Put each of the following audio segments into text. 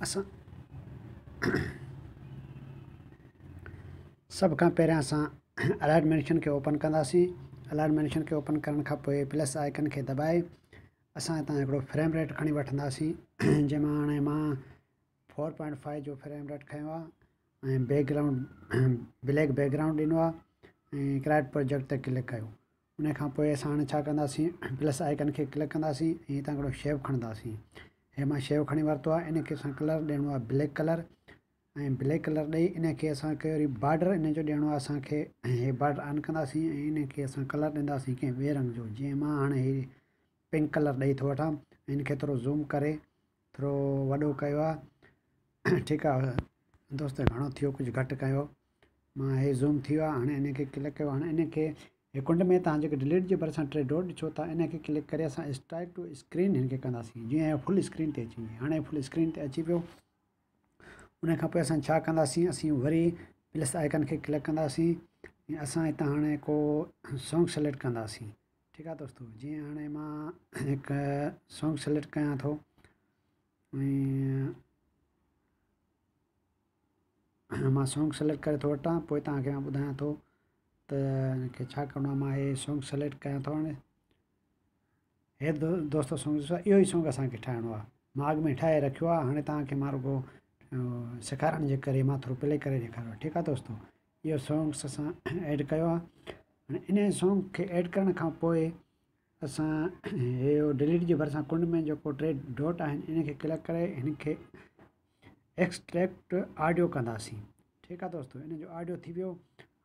اسان سڀ کان پهريان اسان الائٽ مينشن کي اوپن ڪنداسين. الائٽ مينشن کي اوپن ڪرڻ کان پوء پلس آئڪن کي دٻائي اسان هتان هڪڙو فريم ريٽ کڻي وٺنداسين، جنهن مان هاڻي مان 4.5 جو فريم ريٽ کنيو آهي ۽ back ground black back ground ڏنو آهي ۽ ڪرائيٽ پروجيڪٽ تي ڪلڪ ڪيو. ان کان پوء اسان هاڻي ڇا ڪنداسين، پلس آئڪن کي ڪلڪ ڪنداسين ۽ هتان هڪڙو شيپ کڻنداسين. هي مان شيپ کڻي ورتو آهي. ان کي اسان ڪلر ڏيڻو آهي بليڪ ڪلر ۽ بليڪ ڪلر ڏئي ان کي اسان کي وري بارڊر ان جو ڏيڻو آهي اسان کي ۽ هي بارڊر آن ڪنداسين ۽ ان کي اسان ڪلر ڏينداسين ڪنهن ٻئي رنگ جو، جيئن مان هاڻي هي پنڪ ڪلر ڏئي ٿو وٺان. ان کي ٿورو زوم ڪري ٿورو وڏو ڪيو آهي. ٺيڪ آهي دوست، گهڻو ٿيو، ڪجهه گهٽ ڪيو. مان هي زوم ٿي ويو آهي. هاڻي ان کي ڪلڪ ڪيو. هاڻي ان کي هي ڪنڊ ۾ تان جيڪي ڊليٽ جي ڀرسان ٽي ڊاٽ ڏسو ٿا، ان کي ڪلڪ ڪري اسان اسٽرائڪ ٽو اسڪرين هن کي ڪنداسين، جيئن هي فل اسڪرين تي اچي وڃي. هاڻي فل اسڪرين تي اچي ويو. ان کان پوء اسان ڇا ڪنداسين، اسين وري پلس آئڪن کي ڪلڪ ڪنداسين ۽ اسان هتان هاڻي ڪو سانگ سليڪٽ ڪنداسين. ٺيڪ آهي دوستو، جيئن هاڻي مان هڪ سانگ سليڪٽ ڪيان ٿو ۽ مان سانگ سليڪٽ ڪري ٿو وٺان، پوء توهان کي مان ٻڌايان ٿو ته هن کي ڇا ڪرڻو آهي. مان هي سانگ سليڪٽ ڪيان ٿو. هاڻي هي دوستو سانگ ڏسو، اهو ئي سانگ اسان کي ٺاهڻو آهي. مان اڳ ۾ ٺاهي رکيو آهي، هاڻي توهان کي مان رڳو سيکارڻ جي ڪري مان ٿورو پلي ڪري ڏيکاريو. ٺيڪ آهي دوستو، اهو سانگس اسان ايڊ ڪيو آهي. هاڻي ان سانگ کي ايڊ ڪرڻ کان پوء اسان هي ڊليٽ جي ڀرسان ڪنڊ ۾ جيڪو ٽي ڊاٽ آهن ان کي ڪلڪ ڪري هن کي ايڪسٽريڪٽ آڊيو ڪنداسين. ٺيڪ آهي دوستو، ان جو آڊيو ٿي ويو.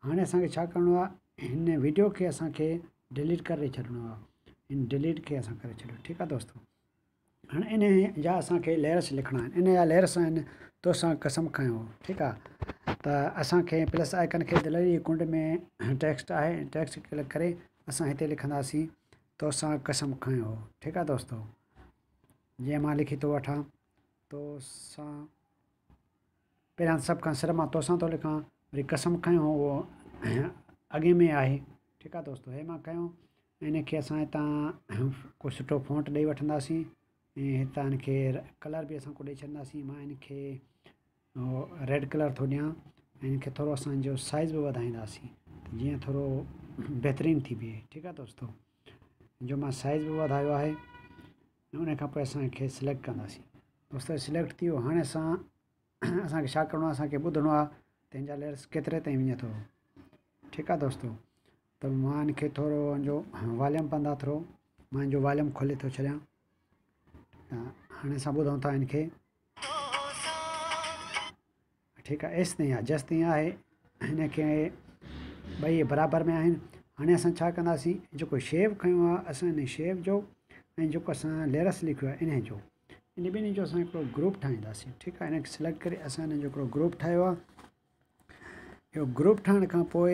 هاڻي اسان کي ڇا ڪرڻو آهي، هن ويڊيو کي اسان کي ڊليٽ ڪري ڇڏڻو آهي. هن ڊليٽ کي اسان ڪري ڇڏيو. ٺيڪ آهي دوستو، هاڻي ان جا اسان کي ليئرس لکڻا آهن. ان جا ليئرس آهن توسان قسم کنيو. ٺيڪ آهي، ته اسان کي پلس آئڪن کي دليري ڪنڊ ۾ ٽيڪسٽ آهي، ٽيڪسٽ ڪلڪ ڪري اسان هتي لکنداسين توسان قسم کنيو. ٺيڪ آهي دوستو، جيئن مان لکي ٿو وٺان توسان، پهريان سڀ کان سر مان توسان ٿو لکان، وري قسم کنيو اهو اڳي ۾ آهي. ٺيڪ آهي دوستو، هي مان کنيو. ان کي اسان هتان ڪو سٺو فونٽ ڏئي وٺنداسين ۽ هتان هن کي ڪلر به اسان ڪو ڏئي ڇڏنداسين. مان هن کي ريڊ ڪلر ٿو ڏيان ۽ هن کي ٿورو اسان جو سائز به وڌائينداسين جيئن ٿورو بهترين ٿي بيهي. ٺيڪ آهي دوستو، جو مان سائز به وڌايو آهي. ان کان پوء اسان کي سليڪٽ ڪنداسين. دوستو سليڪٽ ٿي ويو. هاڻي اسان کي ڇا ڪرڻو آهي، اسان کي ٻڌڻو آهي ته هن جا ليئرس ڪيتري تائين وڃي ٿو. ٺيڪ آهي دوستو، ته مان هن کي ٿورو هن جو واليوم بند آهي، ٿورو مان هن جو واليوم کولي ٿو ڇڏيان. هاڻي اسان ٻڌون ٿا هن کي. ٺيڪ آهي، ايس تائين آهي، جس تائين آهي، هن کي ٻئي برابر ۾ آهن. هاڻي اسان ڇا ڪنداسين، جيڪو شيپ کنيو آهي اسان هن شيپ جو ۽ جيڪو اسان ليئرس لکيو آهي ان جو، ان ٻنهي جو اسان هڪڙو گروپ ٺاهينداسين. ٺيڪ آهي، هن کي سليڪٽ ڪري اسان هن جو هڪڙو گروپ ٺاهيو آهي. اهو گروپ ٺاهڻ کان پوء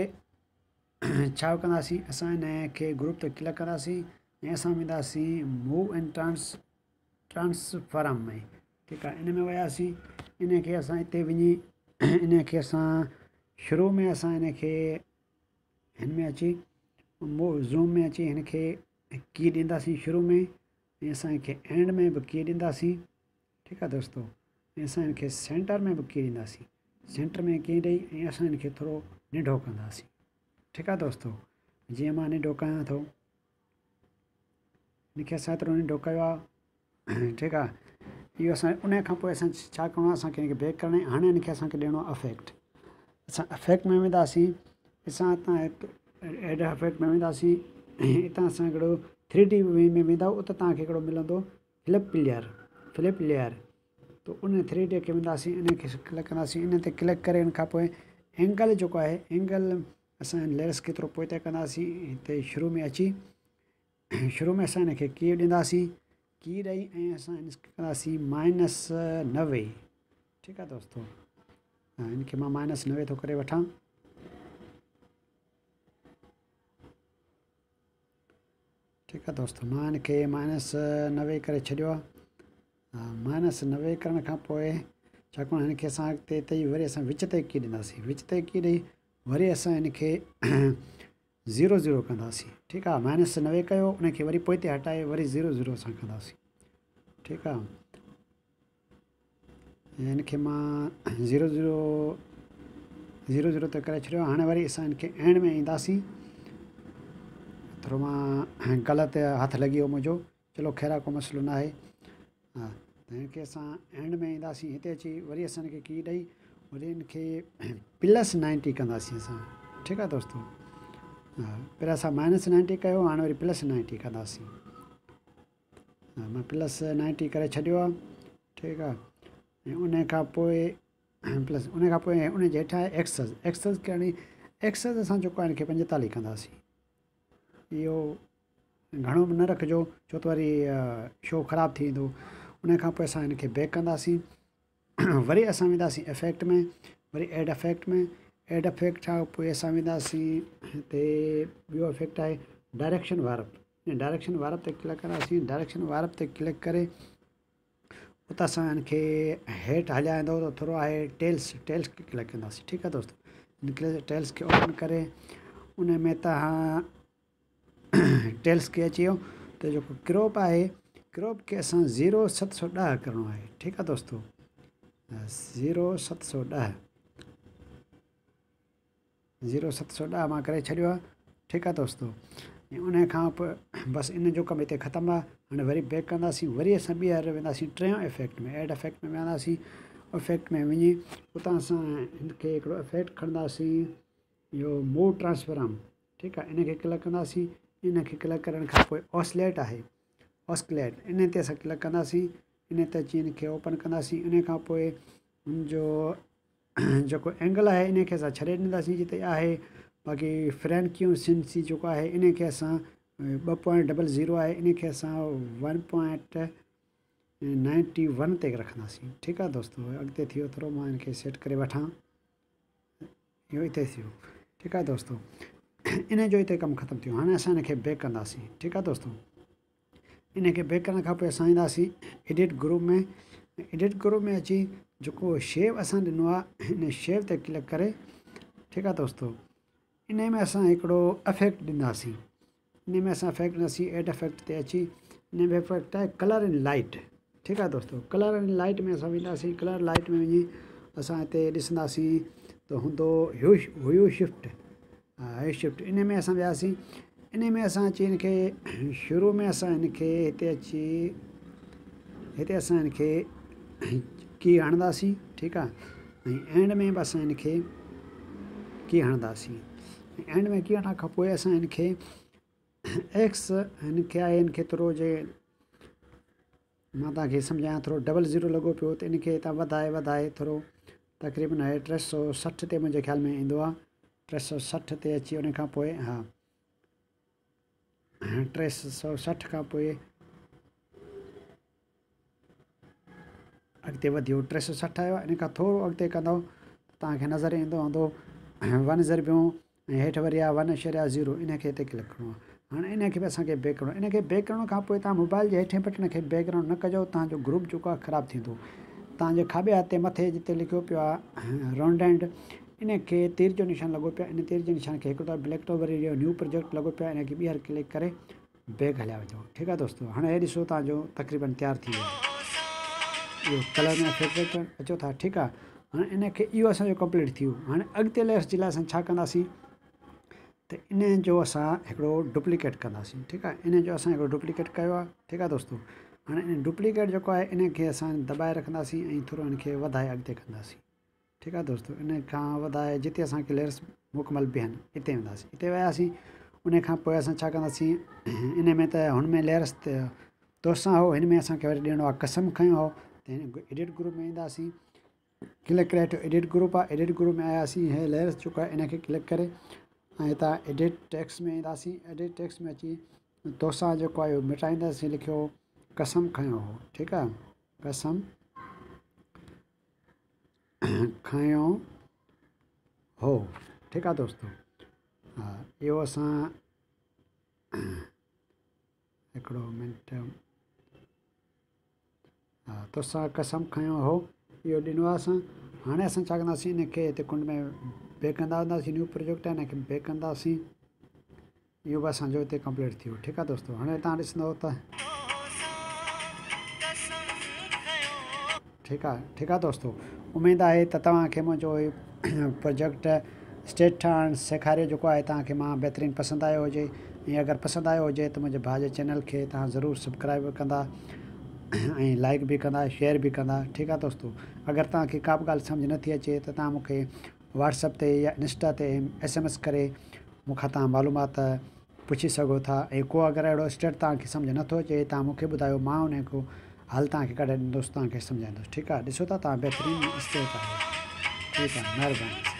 ڇا ڪنداسين، اسان هن کي گروپ تي ڪلڪ ڪنداسين ۽ اسان وينداسين موو اينڊ ٽرانسفارم ۾. ٺيڪ آهي، ان ۾ وياسين، ان کي اسان هتي وڃي ان کي اسان شروع ۾ اسان ان کي هن ۾ اچي زوم ۾ اچي هن کي ڪي ڏينداسين شروع ۾ ۽ اسان هن کي اينڊ ۾ به ڪي ڏينداسين. ٺيڪ آهي دوستو، ۽ اسان هن کي سينٽر ۾ به ڪي ڏينداسين. سينٽر ۾ ڪي ڏئي ۽ اسان هن کي ٿورو ننڍو ڪنداسين. ٺيڪ آهي دوستو، جيئن مان ننڍو ڪيان ٿو، هن کي اسان ايترو ننڍو ڪيو آهي. ٺيڪ آهي، اهو اسان ان کان پوء اسان ڇا ڪرڻو آهي، اسان کي هن کي بيڪ ڪرڻو آهي. هاڻي هن کي اسان کي ڏيڻو آهي افيڪٽ. اسان افيڪٽ ۾ وينداسين، اسان هتان هڪ ايڊ افيڪٽ ۾ وينداسين ۽ هتان اسان هڪڙو ٿري ڊي ۾ ويندا، اتي توهان کي هڪڙو ملندو فلپ ليئر، فلپ ليئر. ته ان ٿري ڊي کي وينداسين، ان کي ڪلڪ ڪنداسين. ان تي ڪلڪ ڪري ان کان پوء اينگل جيڪو آهي، اينگل اسان ليئرس کي ٿورو پوئتي ڪنداسين. هتي شروع ۾ اچي شروع ۾ اسان هن کي ڪي ڏينداسين، ڪي ڏئي ۽ اسان هن کي ڪنداسين مائنس 90. ٺيڪ آهي دوستو، هن کي مان مائنس 90 ٿو ڪري وٺان. ٺيڪ آهي دوستو، مان هن کي مائنس 90 ڪري ڇڏيو آهي. مائنس 90 ڪرڻ کان پوء ڇا ڪرڻو، هن کي اسان اڳتي تي وري اسان وچ تي ڪي ڏينداسين. وچ تي ڪي ڏئي وري اسان هن کي 0 0 ڪنداسين. ٺيڪ آهي، مائنس 90 ڪيو، ان کي وري پوئتي هٽائي وري 0 0 اسان ڪنداسين. ٺيڪ آهي، هن کي مان زيرو زيرو زيرو زيرو تي ڪري ڇڏيو. هاڻي وري اسان هن کي اينڊ ۾ اينداسين. ٿورو مان غلط هٿ لڳي ويو منهنجو، چلو خير آ، ڪو مسئلو نه آهي. ها ته هن کي اسان اينڊ ۾ اينداسين، هتي اچي وري اسان هن کي ڪي ڏئي وري هن کي پلس 90 ڪنداسين اسان. ٺيڪ آ دوستو، ها پهريان اسان مائنس 90 ڪيو، هاڻي وري پلس 90 ڪنداسين. ها مان پلس 90 ڪري ڇڏيو آ. ٺيڪ آ، ۽ ان کان پوء پلس ان کان پوء ان جي هيٺان آهي ايڪسز، ايڪسز ڪرڻي، ايڪسز اسان جيڪو آهي ان کي 45 ڪنداسين. اهو گهڻو به نه رکجو ڇو ته وري شو خراب ٿي ويندو. ان کان پوء اسان هن کي بيڪ ڪنداسين، وري اسان وينداسين افيڪٽ ۾، وري ايڊ افيڪٽ ۾، ايڊ افيڪٽ کان پوء اسان وينداسين هتي ٻيو افيڪٽ آهي ڊائريڪشن وارپ، ان ڊائريڪشن وارپ تي ڪلڪ ڪنداسين. ڊائريڪشن وارپ تي ڪلڪ ڪري اتان اسان هن کي هيٺ هليا ايندو ته ٿورو آهي ٽيلس، ٽيلس کي ڪلڪ ڪنداسين. ٺيڪ آهي دوستو، هن ٽيلس کي اوپن ڪري ان ۾ تهان ٽيلس کي اچي ويو ته جيڪو ڪروپ آهي ڪروپ کي اسان زيرو ست سو ڏهه ڪرڻو آهي. ٺيڪ آهي دوستو، زيرو ست سو ڏهه، زيرو ست سو ڏهه مان ڪري ڇڏيو آهي. ٺيڪ آهي دوستو، ۽ ان کان پوء بس ان جو ڪم هتي ختم آهي. هاڻي وري بيڪ ڪنداسين، وري اسان ٻيهر وينداسين ٽيون افيڪٽ ۾، ايڊ افيڪٽ ۾ وينداسين. افيڪٽ ۾ وڃي اتان اسان هن کي هڪڙو افيڪٽ کڻنداسين، اهو موو ٽرانسفرم. ٺيڪ آهي، ان کي ڪلڪ ڪنداسين. ان کي ڪلڪ ڪرڻ کان پوء اوسليٽ آهي، اوسڪليٽ، ان تي اسان ڪلڪ ڪنداسين. ان تي اچي ان کي اوپن ڪنداسين. ان کان پوء ان جو جيڪو اينگل آهي ان کي اسان ڇڏي ڏينداسين جتي آهي. باقي فرينڪيون سنسي جيڪو آهي ان کي اسان ٻه پوائنٽ ڊبل زيرو آهي ان کي اسان 1.91 تي رکنداسين. ٺيڪ آهي دوستو، اڳتي ٿي ويو، ٿورو مان ان کي سيٽ ڪري وٺان. اهو هتي ٿي ويو. ٺيڪ آهي دوستو، ان جو هتي ڪم ختم ٿيو. هاڻي اسان ان کي بيڪ ڪنداسين. ٺيڪ آهي دوستو، ان کي بيڪ ڪرڻ کان پوء اسان اينداسين ايڊٽ گروپ ۾، ايڊٽ گروپ ۾ اچي جيڪو شيپ اسان ڏنو آهي ان شيپ تي ڪلڪ ڪري، ٺيڪ آهي دوستو، ان ۾ اسان هڪڙو افيڪٽ ڏينداسين. ان ۾ اسان افيڪٽ ڏينداسين، ايڊ افيڪٽ تي اچي ان ۾ افيڪٽ آهي ڪلر اينڊ لائٽ. ٺيڪ آهي دوستو، ڪلر اينڊ لائٽ ۾ اسان وينداسين. ڪلر لائٽ ۾ وڃي اسان هتي ڏسنداسين ته هوندو هيو شفٽ، هيو شفٽ، ان ۾ اسان وياسين. ان ۾ اسان اچي هن کي شروع ۾ اسان هن کي هتي اچي هتي اسان هن کي ڪي هڻنداسين. ٺيڪ آهي، ۽ اينڊ ۾ به اسان هن کي ڪي هڻنداسين. اينڊ ۾ ڪي هڻڻ کان پوء اسان هن کي ايڪس هن کي آهي، هن کي ٿورو جي مان توهان کي سمجهايان، ٿورو ڊبل زيرو لڳو پيو ته ان کي هتان وڌائي وڌائي ٿورو تقريبن آهي 360 تي منهنجي خيال ۾ ايندو آهي. 360 تي اچي ان کان پوء ها 360 کان پوء اڳتي وڌيو، 360 آيو آهي. ان کان ٿورو اڳتي ڪندو ته توهان کي نظر ايندو هوندو ون ضربيون ۽ هيٺ وري آهي ون اشاريا زيرو، ان کي هتي ڪلڪ ڪرڻو آهي. هاڻي ان کي به اسان کي بيڪ ڪرڻو آهي. ان کي بيڪ ڪرڻ کان پوء توهان موبائل جي هيٺين بٽڻ کي بيڪ گرائونڊ نه ڪجو، توهان جو گروپ جيڪو آهي خراب ٿيندو. توهان جي کاٻي هٿ تي مٿي جتي لکيو پيو آهي رائونڊ اينڊ، ان کي تير جو نشان لڳو پيو آهي، ان تير جي نشان کي هڪ دفعو بليڪ ٽو وري اهو نيو پروجيڪٽ لڳو پيو آهي، ان کي ٻيهر ڪلڪ ڪري بيڪ هليا وڃو. ٺيڪ آهي دوستو، هاڻي هي ڏسو توهان جو تقريبن تيار ٿي ويو آهي. اهو ڪلر ۾ افيڪٽ اچو ٿا. ٺيڪ آهي، هاڻي ان کي اهو اسان جو ڪمپليٽ ٿي ويو. هاڻي اڳتي ليئرس جي لاء اسان ڇا ڪنداسين ته ان جو اسان هڪڙو ڊپليڪيٽ ڪنداسين. ٺيڪ آهي، ان جو اسان هڪڙو ڊپليڪيٽ ڪيو آهي. ٺيڪ آهي دوستو، هاڻي ان ڊپليڪيٽ جيڪو آهي ان کي اسان دٻائي رکنداسين ۽ ٿورو ان کي وڌائي اڳتي ڪنداسين. ٺيڪ آهي دوستو، ان کان وڌائي جتي اسان کي ليئرس مڪمل بيهن اتي وينداسين. اتي وياسين، ان کان پوء اسان ڇا ڪنداسين، ان ۾ ته هن ۾ ليئرس ته توسان هو، هن ۾ اسان کي وري ڏيڻو آهي قسم کنيو هو ته هن ايڊٽ گروپ ۾ اينداسين، ڪلڪ ڪري هيٺ ايڊٽ گروپ آهي، ايڊٽ گروپ ۾ آياسين، هي ليئرس جيڪو آهي ان کي ڪلڪ ڪري ۽ هتان ايڊٽ ٽيڪس ۾ اينداسين. ايڊٽ ٽيڪس ۾ اچي توسان جيڪو آهي اهو مٽائينداسين، لکيو قسم کنيو هو. ٺيڪ آهي، قسم کنيو هو. ٺيڪ آهي دوستو، ها اهو اسان هڪڙو منٽ، ها توسان قسم کنيو هو اهو ڏنو آهي اسان. هاڻي اسان ڇا ڪنداسين، ان کي هتي ڪنڊ ۾ بيڪ ڪندا وينداسين، نيو پروجيڪٽ آهي ان کي بيڪ ڪنداسين. اهو به اسان جو هتي ڪمپليٽ ٿي ويو. ٺيڪ آهي دوستو، هاڻي توهان ڏسندو ته ٺيڪ آ ٺيڪ آ دوستو اميد آهي ته توهان کي منهنجو هي پروجيڪٽ اسٽيٽ ٺاهڻ سيکاريو جيڪو آهي توهان کي مان بهترين پسند آيو هجي ۽ اگر پسند آيو هجي ته منهنجي ڀاء جي چينل کي توهان ضرور سبسڪرائب ڪندا ۽ لائڪ به ڪندا شيئر به ڪندا ٺيڪ آ دوستو اگر توهان کي ڪا به ڳالهه سمجهه نه ٿي اچي ته توهان مون کي واٽس اپ تي يا انسٽا تي ايس ايم ايس ڪري مون کان توهان معلومات پڇي سگهو ٿا ۽ ڪو اگر اهڙو اسٽيٽ توهان کي سمجهه نٿو اچي توهان مون کي ٻڌايو مان انهي کو حل توهان کي ڪڍي ڏيندس توهان کي سمجهائيندس ٺيڪ آهي ڏسو ٿا توهان بهترين اسٽيٽ آهي ٺيڪ آهي مهرباني.